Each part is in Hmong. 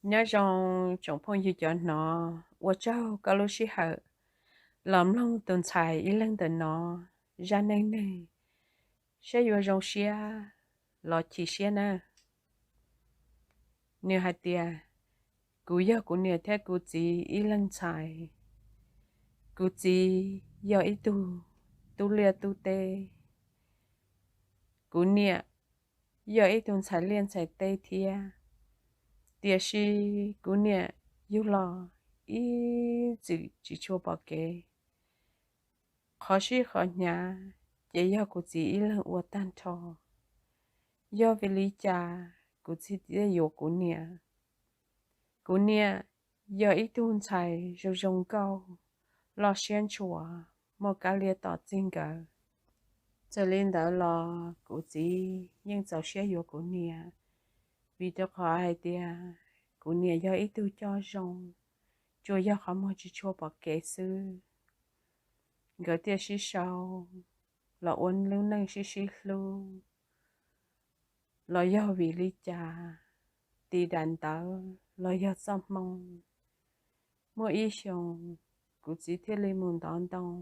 Nyob zoo tsoom phooj ywg cov hnov, ua tsaug koj lub sij hawm los mloog tus ntxhais ib leeg ntawm no zaj neej neeg, saib yuav zoo siab los chim siab na. Nws hais tias, kuv yog kuv niam thiab kuv txiv ib leeg ntxhais. Kuv txiv yog ib tug tub liaj tub teb. Kuv niam yog ib tug ntxhais liaj ntxhais teb thiab, tiam sis kuv niam yug los ib txwm tsis tshua pom kev. Qhov sib qhov hnyav ces yog kuv txiv ib leeg ua tag nrho. Yog vim li cas kuv txiv thiaj yuav kuv niam? Kuv niam yog ib tug ntxhais zoo zoo nkauj, loj siab ntshua, muaj kab lias tom txij nkawm. Txawm li ntawd los kuv txiv yeej txaus siab yuav kuv niam, vim rau qhov hais tias kuv niam yog ib tug coj zoo, tsuas yog qhov muag tsis tshua pom kev xwb. Nkawd thiaj sib sau los ua lub neej sib sib hlub. Los yog vim li cas, tim dam ntawd los yog txoj hmoo, muaj ib xyoos kuv txiv thiaj li mus ntov ntoo,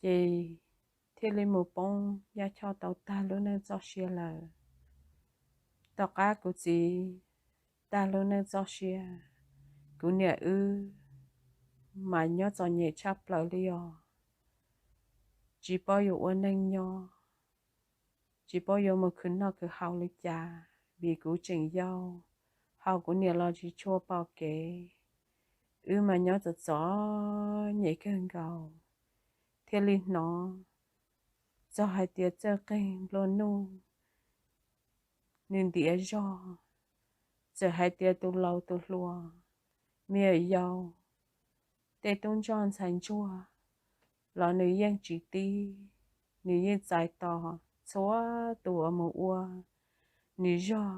ces thiaj li mus poob yaj choj tau tag lub neej txoj sia lawm. Tom qab kuv txiv tag lub neej txoj sia, kuv niam wb mas nyob txom nyem tshaj plaws li os. Tsis paub yuav ua neej nyob, tsis paub yuav mus khwv noj khwv haus li cas, vim kuv tseem yau, ho kuv niam los tsis tshua pom kev. Wb mas nyob txom txom nyem kawg nkaus, thiaj li hnov txog hais tias txawj qeeg nplua nuj, nws ntiav zog, txawm hais tias tus laus tus hluas, me nyuam yaus, tej tub ntsoj ntxhais ntsuag los nws yeej tsis tib, nws yeej txais tos txhua tus uas mus ua nws zog.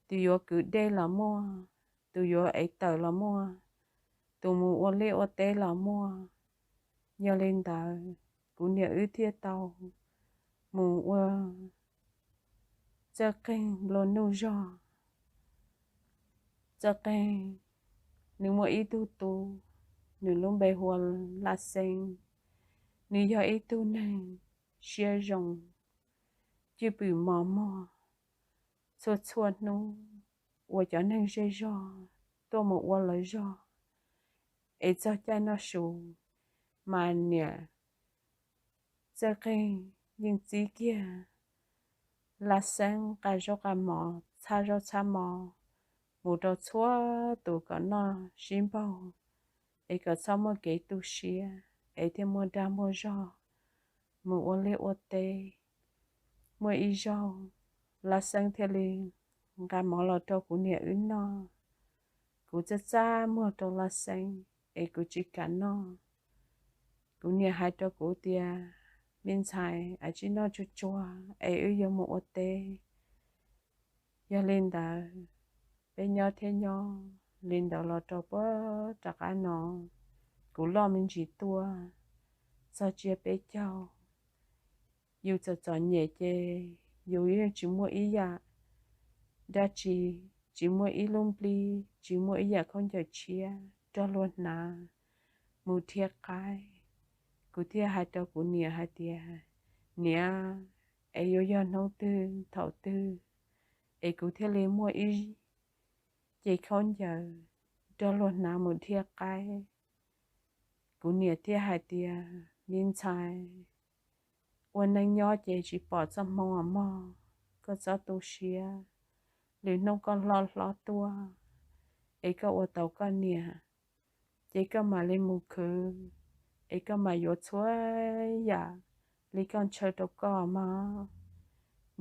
Tus yuav kwv dej los muaj, tus yuav ev tawm los muaj, tus mus ua liaj ua teb los muaj. Yog li ntawd, kuv niam wb thiaj tau mus ua txawj qeeg nplua nuj zog. Txawj qeeg, nws muaj ib tug tub, nws lub npe hu ua Laj Xeeb. Nws yog ib tug neeg siab zoo, cwj pwm mos mog. Txhua txhua hnub uas cov neeg zej zog tuaj mus ua lawv zog, es txog caij noj su, mas niam Txawj Qeeg yeej txib kiag Laj Xeeb nqa zaub nqa mov, txhab zaub txhab mov mus rau txhua tus kom noj sib npaug, es kom txhob muaj kev tu siab, es thiaj muaj dag muaj zog mus ua liaj ua teb. Muaj ib zaug, Laj Xeeb thiaj li nqa mov los rau kuv niam wb noj. Kuv txaj txaj muag rau Laj Xeeb, es kuv tsis kam noj. Kuv niam hais rau kuv tias, me ntxhais, ais tsis noj tsuag tsuag es wb yuav mus ua teb. Yog li ntawd, peb nyob thiab nyob li ntawd los rau puag rov qab no, kuv loj me ntsis tuaj, txog tsiaj peb caug. Yus txom txom nyem ces yus yeej tsis muaj ib yam dab tsi, tsis muaj ib lub nplij, tsis muaj ib yam khaub ncaws tshiab rog luag hnav mus dhia qaib. Kuv thiaj hais rau kuv niam hais tias, niam, es yuav yog hnub twg thaum twg es kuv thiaj li muaj ib ce khaub ncaws rog luag hnav mus dhia qaib? Kuv niam thiaj hais tias, me ntxhais, ua neej nyob ces tsis pom txoj hmoo mog, koj txhob tu siab. Lwm hnub koj hlob hlob tuaj es koj ua tau koj niam, ces koj mam li mus khwv, es koj mam yuav txhua yam li koj ntshaw rau koj mog.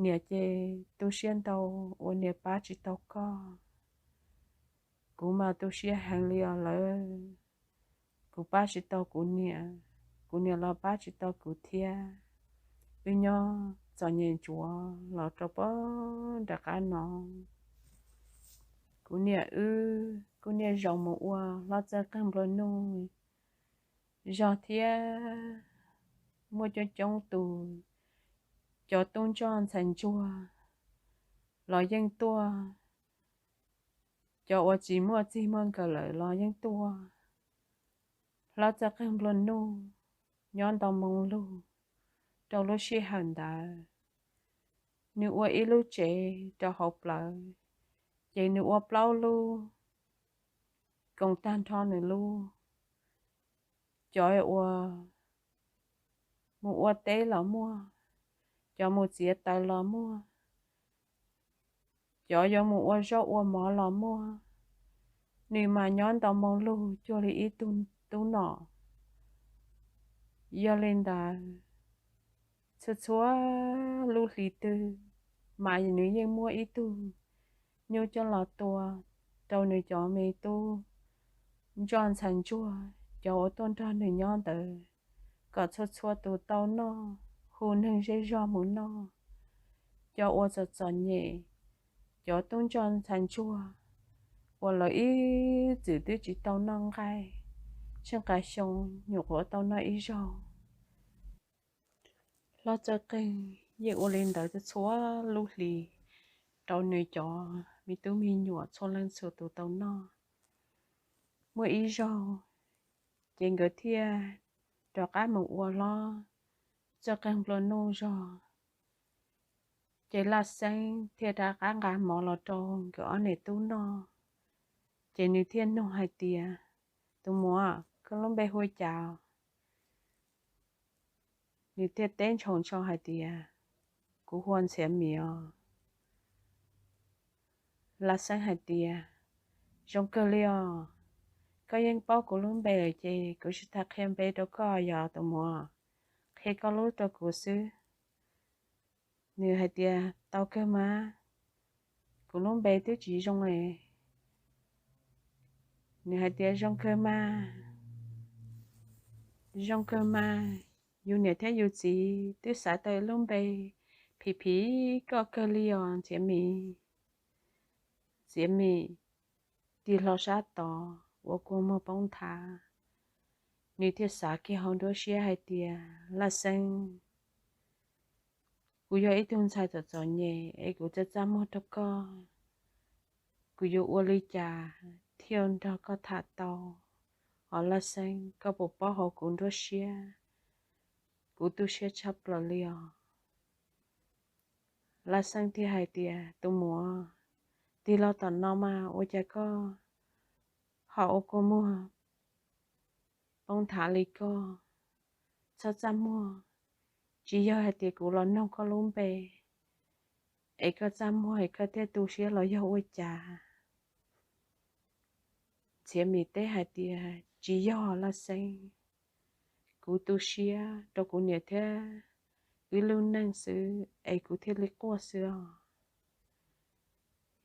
Niam ces tu siab ntau uas niam pab tsis tau koj. Kuv mas tu siab heev li os lawm. Kuv pab tsis tau kuv niam, kuv niam los pab tsis tau kuv thiab. Wb nyob txom nyem ntsuav los rau puag nram qab no. Kuv niam wb kuj niaj zaus mus ua hlob txawj qeeg nplua nuj zog thiab. Muaj coob coob tus cov tub ntsoj ntxhais ntsuag los yeej tuaj Cov uas tsis muaj txij muaj nkawm lawm los yeej tuaj. Hlob Txawj Qeeg nplua nuj nyob ntau moo lug rau lub sij hawm ntawd. Nws ua ib lub tsev rau hauv plawv, ces nws ua plaub lub koom tag nrho nws lub. Cov uas mus ua teb los muaj, cov mus txiav taws los muaj, cov yuav mus ua zaub ua mov los muaj. Nws mas nyob ntau moo lug cuag li ib tug tub nom. Yog li ntawd, txhua txhua lub hlis twg mas nws yeej muab ib tug nyuj coj los tua rau nws cov me tub ntsoj ntxhais ntsuag, cov uas tuaj nrog nws nyob ntawd, kom txhua txhua tus tau noj, hu neeg zej zog mus noj. Cov uas txom txom nyem, cov tub ntsoj ntxhais ntsuag uas lawv ib txwm twb tsis tau noj nqaij, tsheej nqa xyoo nyuam qhuav tau noj ib zaug. Hlob Txawj Qeeg yeej ua li ntawd txhua lub hlis rau nws cov me tub me nyuam txhua leej txhua tus tau noj. Muaj ib zaug, ces nkawd thiaj rov qab mus ua Hlob Txawj Qeeg nplua nuj zog. Ces Laj Xeeb thiaj rov qab nqa mov los rau nkawd ob niam tub noj. Ces nws thiaj nug hais tias, Tus muam, koj lub npe hu ua cas? Nws thiaj teb ntshaus ntsho hais tias, Kuv hu ua Ntxhiav Mim os. Laj Xeeb hais tias, Zoo kawg li os. Koj yeej paub kuv lub npe lawm ces kuv tsis tas qhia npe rau koj yog tus muam, qhia koj lub rau kuv xwb. Nws hais tias, Tau kawg mas, kuv lub npe twb tsis zoo es. Nws hais tias, Zoo kawg mas, zoo kawg mas, yus niam thiab yus txiv twb xav tau ib lub npe phim phim koj kawg li os Ntxhiav Mim. Ntxhiav Mim tig hlo sab tod ua kua muag poob nthav. Nws thiaj xav kiag hauv nruab siab hais tias, Laj Xeeb, kuv yog ib tug ntxhais txom txom nyem es kuv txaj txaj muag rau koj, kuv yuav ua li cas thiaj nrog koj tham tau? Os Laj Xeeb, koj puas paub hauv kuv nruab siab, kuv tu siab tshaj plaws li os. Laj Xeeb thiaj hais tias, Tus muam, tig los tom no mas ua cas koj ho ua kua muag poob nthav li koj? Txhob txaj muag, tsis yog hais tias kuv los nug koj lub npe es koj txaj muag es koj thiaj tu siab los yog ua cas? Ntxhiav Mim teb hais tias, Tsis yog Laj Xeeb, kuv tu siab rau kuv niam thiab wb lub neej xwb es kuv thiaj li quaj xwb os.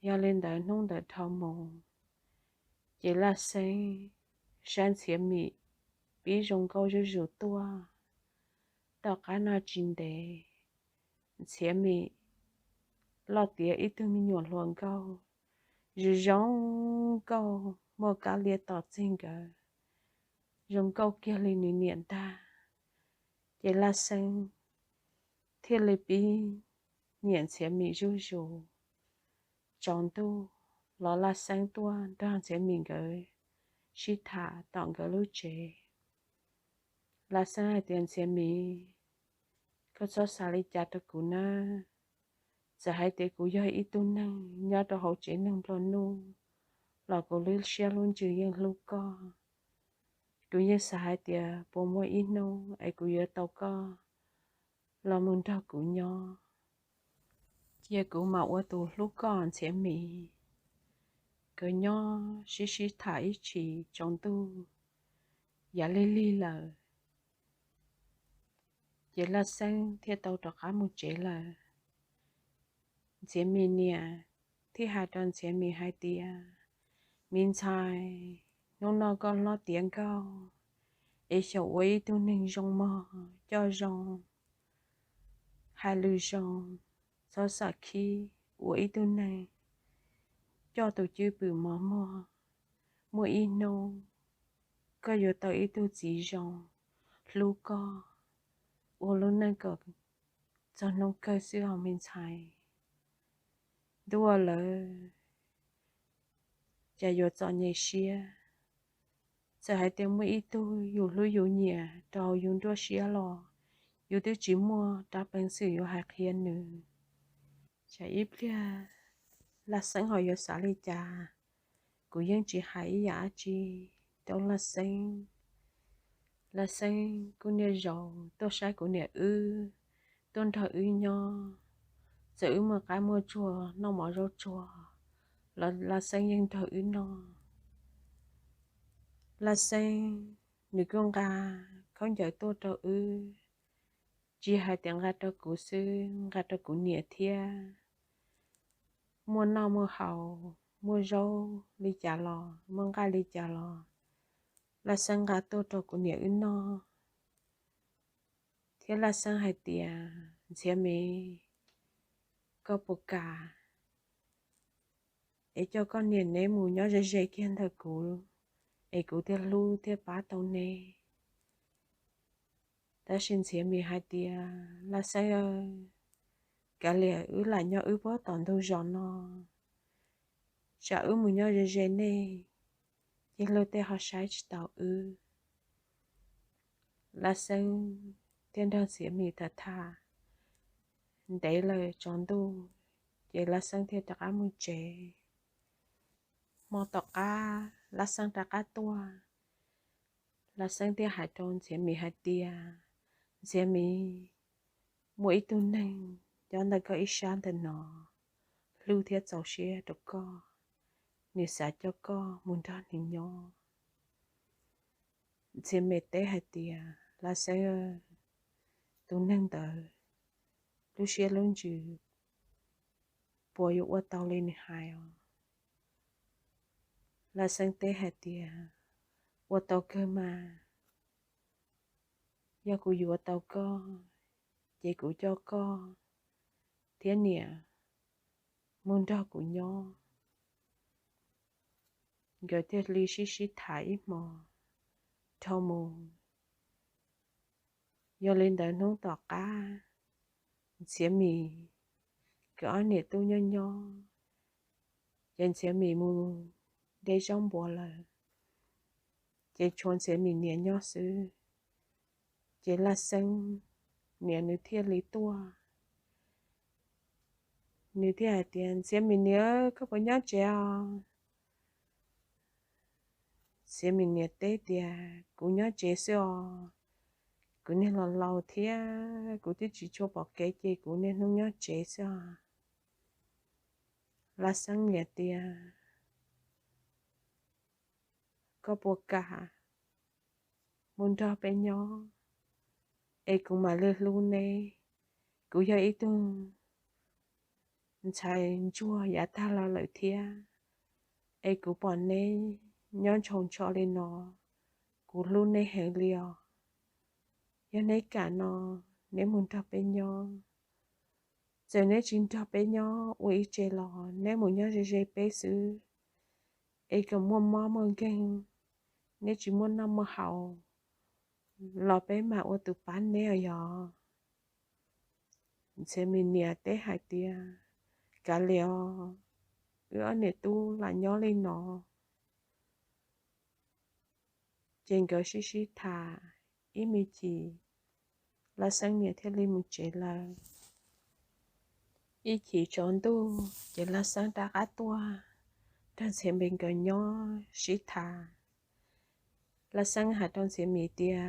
Yog li ntawd hnub ntawd dhau mus, ces Laj Xeeb saib Ntxhiav Mim pib zoo nkauj zuj zus tuaj. Tom qab no tsis ntev, Ntxhiav Mim loj tiav ib tug me nyuam hluas nkauj, zoo zoo nkauj muaj kab lias tom txig nkawd, zoo nkauj kiag li nws niam ntag. Ces Laj Xeeb thiaj li pib nyiam Ntxhiav Mim zuj zus. Tsaus ntuj los Laj Xeeb tuaj nrog Ntxhiav Mim nkawd sib tham tom nkawd lub tsev. Laj Xeeb hais tias, Ntxhiav Mim, koj txhob xav li cas rau kuv nawb. Txawm hais tias kuv yog ib tug neeg nyob rau hauv tsev neeg nplua nuj los kuv lub siab lub ntsws yeej hlub koj. Kuv yeej xav hais tias puas muaj ib hnub es kuv yuav tau koj los mus nrog kuv nyob. Cia kuv mam ua tus hlub koj, Ntxhiav Mim. Nkawd nyob sib sib tham ib chim tsaus ntuj, yav lig lig lawm, ces Laj Xeeb thiaj tau rov qab mus tsev lawm. Ntxhiav Mim niam thiaj hais rau Ntxhiav Mim hais tias, Me ntxhais, hnub no koj hlob tiav nkauj, es xyaum ua ib tug neeg zoo mog, coj zoo, hais lus zoo, txhob xam khib, ua ib tug neeg coj tus cwj pwm mos muag. Muaj ib hnub koj yuav tau ib tug txiv zoo, hlub koj, ua lub neej kom txog hnub kawg xwb os me ntxhais. Ntuj aw, lawv cas yuav txom nyem siab. Txawm hais tias muaj ib tug yus hlub yus nyiam rau yus nruab siab los yus twb tsis muaj rab peev xwm yuav hais qhia nws. Tsam ib pliag Laj Xeeb ho yuav xav li cas, kuv yeej tsis hais ib yam dab tsi rau Laj Xeeb. Laj Xeeb kuj niaj zaus tuaj saib kuv niam wb, tuaj nrog wb nyob. Txawm wb muaj qab muaj tsuag noj mov zaub tsuag los Laj Xeeb yeej nrog wb noj. Laj Xeeb nws kuj nqa khaub ncaws tuaj rau wb, tsis hais tias nqa rau kuv xwb, nqa rau kuv niam thiab. Muaj noj muaj haus, muaj zaub li cas los muaj nqaij li cas los Laj Xeeb nqa tuaj rau kuv niam wb noj. Thiab Laj Xeeb hais tias, Ntxhiav Mim, koj puas kam es coj koj niam neb mus nyob ze ze kiag ntawm kuv, es kuv thiaj hlub thiaj pab tau neb? Tab sis Ntxhiav Mim hais tias, Laj Xeeb, kav liam wb lam nyob wb puag tom ntug zos no, tsam wb mus nyob ze ze nej, ces luag tej ho saib tsis taus wb. Laj Xeeb thiaj nrog Ntxhiav Mim tham tham ntev lawm tsaus ntuj, ces Laj Xeeb thiaj rov qab mus tsev. Hmo tom qab Laj Xeeb rov qab tuaj, Laj Xeeb thiaj hais rau Ntxhiav Mim hais tias, Ntxhiav Mim, muaj ib tug neeg nyob ntawm koj ib sab ntawm no, hlub thiab txaus siab rau koj, nws xav coj koj mus nrog nws nyob. Ntxhiav Mim teb hais tias, Laj Xeeb, tus neeg ntawd lub siab lub ntsws puas yuav ua tau li nws hais os? Laj Xeeb teb hais tias, Ua tau kawg mas, yog kuv yuav tau koj, ces kuv coj koj thiab niam mus nrog kuv nyob. Nkawd thiaj li sib sib tham ib hmo dhau mus. Yog li ntawd hnub tom qab, Ntxhiav Mim nkawd ob niam tub nyob nyob, ces Ntxhiav Mim mus de zaub npua lawm, ces tshuav Ntxhiav Mim niam nyob xwb. Ces Laj Xeeb niam nws thiaj li tuaj, nws thiaj hais tias, Ntxhiav Mim niam, koj puas nyob tsev os? Ntxhiav Mim niam teb tias, Kuv nyob tsev xwb os, kuv niag laus laus thiab kuv twb tsis tshua pom kev ces kuv niaj hnub nyob tsev xwb os. Laj Xeeb niam tias, Koj puas kam mus nrog peb nyob, es kuv mam li hlub neb? Kuv yog ib tug ntxhais ntsuag yav tag los lawm thiab, es kuv pom neb nyob ntshaus ntsho li no, kuv hlub neb heev li os. Yog neb kam no, neb mus nrog peb nyob. Txawm neb tsis nrog peb nyob ua ib tse los neb mus nyob ze ze peb xwb, es kom muaj mob muaj nkeeg, neb tsis muaj noj muaj haus los peb mam ua tus pab neb os yog. Ntxhiav Mim niam teb hais tias, Kav liam os, wb ob niam tub lam nyob li no. Ces nkawd sib sib tham ib me chim, Laj Xeeb niam thiaj li mus tsev lawm. Ib chim tsaus ntuj ces Laj Xeeb rov qab tuaj nrog Ntxhiav Mim nkawd nyob sib tham. Laj Xeeb hais rau Ntxhiav Mim tias,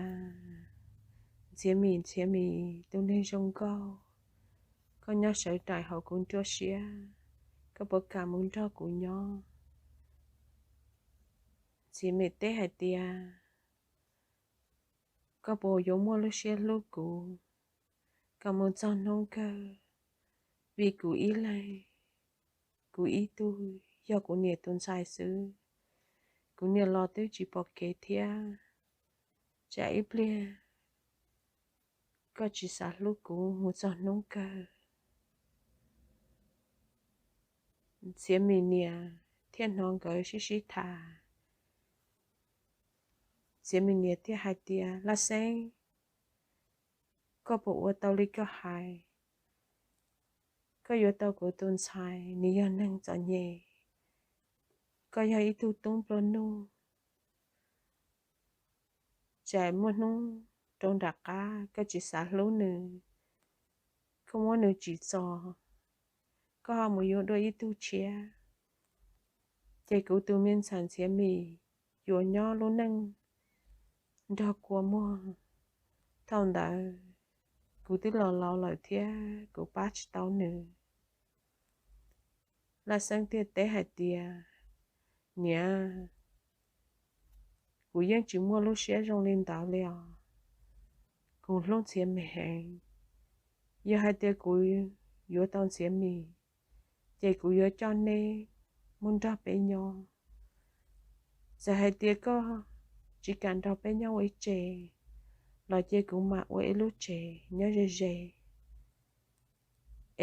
Ntxhiav Mim, Ntxhiav Mim, tus neeg zoo nkauj, koj nyob sawv daim hauv kuv nruab siab, koj puas kam mus nrog kuv nyob? Ntxhiav Mim teb hais tias, Koj puas yuav muaj lub siab hlub kuv kom mus txog hnub kawg? Vim kuv ib leeg, kuv ib tug yog kuv niam tus ntxhais xwb, kuv niam los twb tsis pom kev thiab. Tsam ib pliag koj tsis xav hlub kuv mus txog hnub kawg. Ntxhiav Mim niam thiaj hnov nkawd sib sib tham. Ntxhiav Mim niam thiaj hais tias, Laj Xeeb, koj puas ua tau li koj hais? Koj yuav tau kuv tus ntxhais, nws yog neeg txom nyem, koj yog ib tug tub nplua nuj, tsam muaj hnub rau nram qab koj tsis xav hlub nws, koj muab nws tsim txom, koj ho mus yuav dua ib tug tshiab, ces kuv tus me ntxhais Ntxhiav Mim yuav nyob lub neej nrog kua muag. Thaum ntawd kuv twb los laus lawm thiab kuv pab tsis tau nws. Laj Xeeb thiaj teb hais tias, niam, kuv yeej tsis muaj lub siab zoo li ntawd li os. Kuv hlub Ntxhiav Mim heev. Yog hais tias kuv yuav tau Ntxhiav Mim, ces kuv yuav coj neb mus nrog peb nyob. Txawm hais tias koj tsis kam nrog peb nyob ua ib tsev los cia kuv mam ua ib lub tsev nyob ze ze,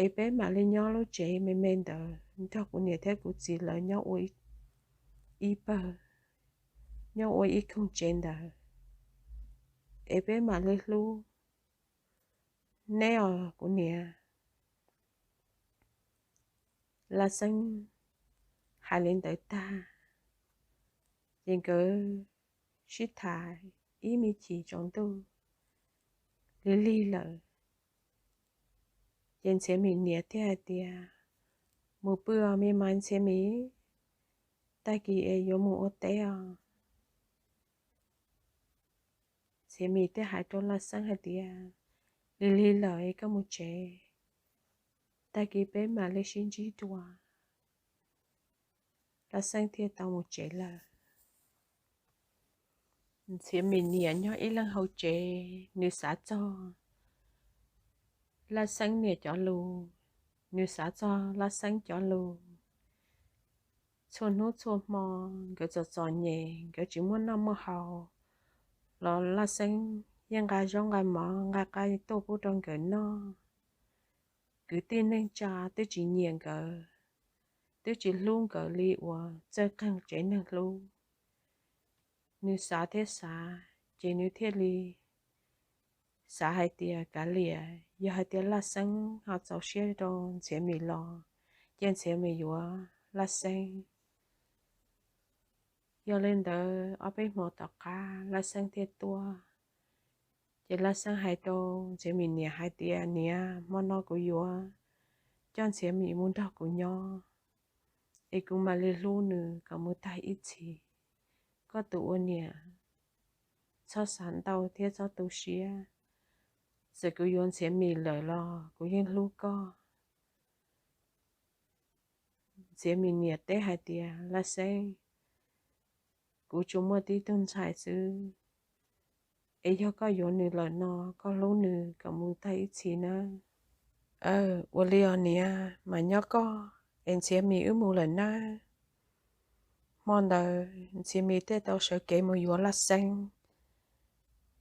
es peb mam li nyob lub tsev me me ntawd nrog kuv niam thiab kuv txiv lawv nyob ua ib pawg, nyob ua ib koog tsev ntawd, es peb mam li hlub neb os kuv niam. Laj Xeeb hais li ntawd tag, ces nkawd sib tham ib me chim tsaus ntuj lig lig lawm. Ces Ntxhiav Mim niam thiaj hais tias, mus pw os me mas Ntxhiav Mim, tag kis es yuav mus ua teb os. Ntxhiav Mim thiaj hais rau Laj Xeeb hais tias, lig lig lawm es koj mus tsev, tag kis peb mam li sib ntsib dua. Laj Xeeb thiaj tau mus tsev lawm. Ntxhiav Mim niam nyob ib leeg hauv tsev, nws xav txog Laj Xeeb niam cov lus, nws xav txog Laj Xeeb cov lus. Txhua hnub txhua hmo nkawd txom txom nyem, nkawd tsis muaj noj muaj haus los Laj Xeeb yeej nqa zaub nqa mov nqa qaib tuaj pub rau nkawd noj. Kwv tij neej tsa twb tsis nyiam nkawd, twb tsis hlub nkawd li uas txawj qeeg tsev neeg hlub. Nws xav thiab xav, ces nws thiaj li xav hais tias kav liam, yog hais tias Laj Xeeb ho txaus siab rau Ntxhiav Mim los cia Ntxhiav Mim yuav Laj Xeeb. Yog li ntawd ob peb hmo tom qab Laj Xeeb thiaj tuaj. Ces Laj Xeeb hais rau Ntxhiav Mim niam hais tias, niam, hmo no kuv yuav coj Ntxhiav Mim mus nrog kuv nyob, es kuv mam li hlub nws kom mus tag ib txhis. Koj tus ua niam, txhob xav ntau thiab txhob tu siab. Txawm kuv yuav Ntxhiav Mim lawm los kuv yeej hlub koj. Ntxhiav Mim niam teb hais tias, Laj Xeeb, kuv tsuas muaj tib tug ntxhais xwb, es yog koj yuav nws lawm no, koj hlub nws kom mus tag ib txhis nawb. Ua li os niam, mas nyob koj, es Ntxhiav Mim wb mus lawm nawb. Hmo ntawd Ntxhiav Mim thiaj tau sawv kev mus yuav Laj Xeeb.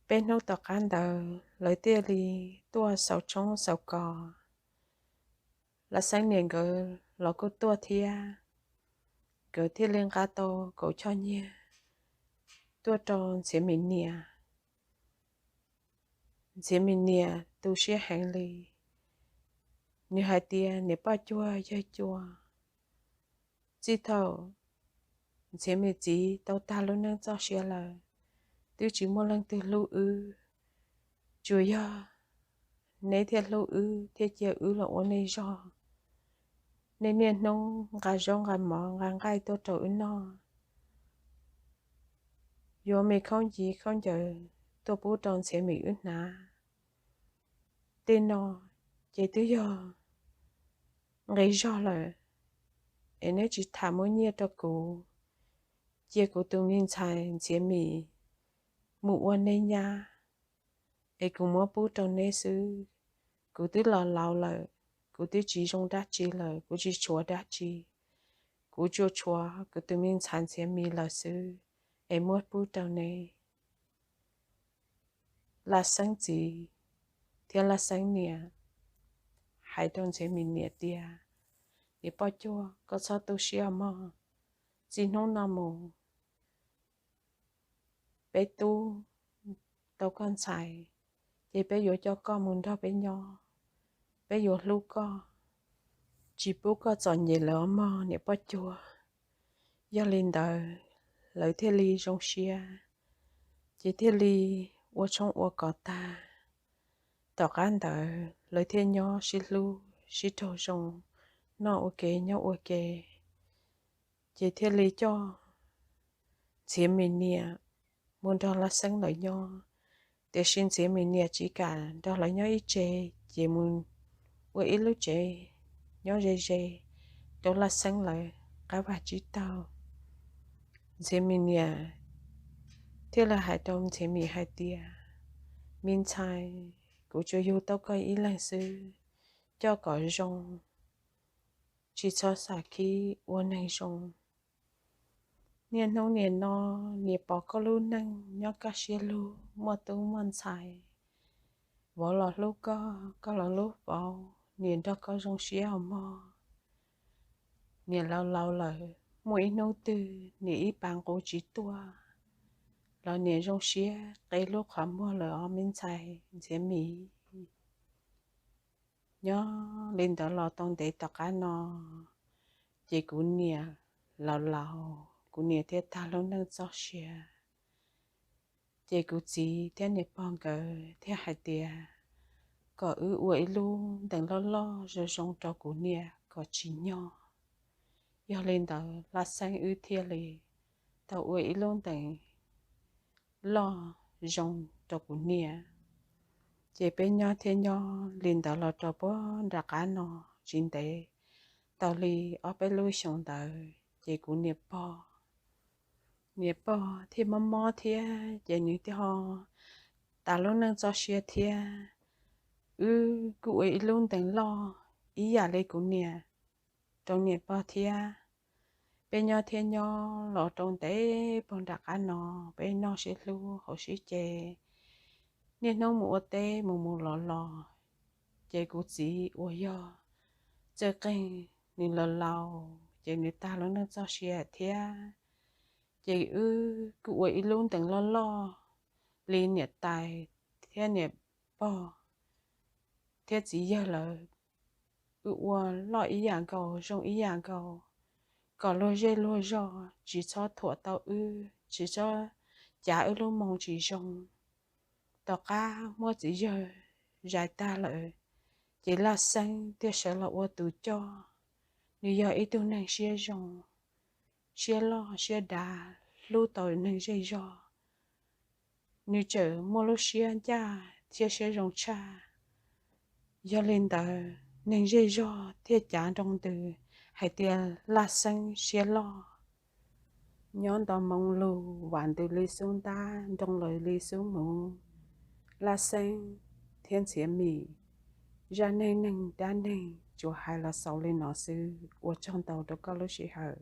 Peb hnub tom qab ntawd lawv thiaj li tuaj xaus tshoob xaus kos. Laj Xeeb niam nkawd los kuj tuaj thiab, nkawd thiaj li nqa tau kaum choj nyiaj tuaj rau Ntxhiav Mim niam. Ntxhiav Mim niam tu siab heev li, nws hais tias, niam poj cuag yawg cuas, txij thaum Ntxhiav Mim txiv tau tag lub neej txoj sia lawm, twb tsis muaj leej twg hlub wb, tsuas yog neb thiaj hlub wb thiaj cia wb los ua nej zog. Nej niaj hnub nqa zaub nqa mov nqa nqaij tuaj rau wb noj, yuav me khaub ncig khaub ncaws tuaj pub rau Ntxhiav Mim wb hnav. Tej no ces twb yog nqi zog lawm, es neb tsis tham muab nyiaj rau kuv, cia kuv tus me ntxhais Ntxhiav Mim mus ua nej nyab, es kuv muab pub rau neb xwb. Kuv twb los laus lawm, kuv twb tsis zoo dab tsi lawm, kuv tsis tshuav dab tsi. Kuv tsuas tshuav kuv tus me ntxhais Ntxhiav Mim lawm xwb, es muab pub rau neb. Laj Xeeb txiv thiab Laj Xeeb niam hais rau Ntxhiav Mim niam tias, niam poj cuag, koj txhob tu siab mog. Txij hnub no mus peb tub tau koj ntxhais, ces peb yuav coj koj mus nrog peb nyob, peb yuav hlub koj, tsis pub koj txom nyem lawm os mog niam poj cuag. Yog li ntawd, lawv thiaj li zoo siab, ces thiaj li ua tshoob ua kos tag. Tom qab ntawd lawv thiaj nyob sib hlub sib raug zoo, noj ua ke nyob ua ke, ces thiaj li coj Ntxhiav Mim niam mus nrog Laj Xeeb lawv nyob. Tiam sis Ntxhiav Mim niam tsis kam nrog lawv nyob ib tsev, ces mus ua ib lub tsev nyob ze ze rau Laj Xeeb lawv qab vaj tsib taug. Ntxhiav Mim niam thiaj li hais rau Ntxhiav Mim hais tias, Me ntxhais, kuv tsuas yug tau koj ib leeg xwb, coj kom zoo, tsis txhob xam khib, ua neeg zoo. Niaj hnub niaj no niam pom koj lub neej nyob kaj siab lug, muaj tub muaj ntxhais, vauv los hlub koj, koj los hlub vauv, niam nrog koj zoo siab os mog. Niam laus laus lawm, muaj ib hnub twg niam ib pas nqus tsis tuaj los niam zoo siab qe lub qhov muag lawm os me ntxhais Ntxhiav Mim. Nyob li ntawd los tau ntev tom qab no, ces kuv niam laus laus, kuv niam thiaj tag lub neej txoj sia. Ces kuv txiv thiab niam pog nkawd thiaj hais tias kom wb ua ib lub ntees loj loj zoo zoo rau kuv niam kom tsim nyog. Yog li ntawd Laj Xeeb wb thiaj li tau ua ib lub ntees loj zoo rau kuv niam. Ces peb nyob thiab nyob li ntawd los rau puag nram qab no tsis ntev, tau li ob peb lub xyoos ntawd ces kuv niam pog, niam pog thiaj mob mob thiab ces nws thiaj ho tas lub neej txoj sia thiab. Wb kuj ua ib lub ntees loj ib yam li kuv niam rau niam pog thiab. Peb nyob thiab nyob los rau ntev puag nram qab no, peb noj sib hlub haus sib ce, niaj hnub mus ua teb mus mus los los. Ces kuv txiv uas yog Txawj Qeeg nws laus laus ces nws tag lub neej txoj sia thiab. Ces wb kuj ua ib lub ntees loj loj li niam tais thiab niam pog thiab txiv yawg lawv. Wb ua loj ib yam nkaus zoo ib yam nkaus, kom luag zej luag zog tsis txhob thuam tau wb, tsis txhob cav wb lub moo tsis zoo. Tom qab muab txiv yawg zais tag lawm, ces Laj Xeeb thiaj sawv los ua tus coj. Nws yog ib tug neeg siab zoo, siab loj siab dav, hlub tau neeg zej zog. Nws tseem muaj lub siab ncaj thiab siab zoo tshaj. Yog li ntawd neeg zej zog thiaj cav nroo ntws hais tias Laj Xeeb siab loj. Nyob nto moo lug, vam ntws li xub ntab, nroo lawm li xub muv. Laj Xeeb thiab Ntxhiav Mim, zaj neeg neeg dab neeg tsuas hais los xaus li no xwb. Ua tsaug ntau rau koj lub sij hawm.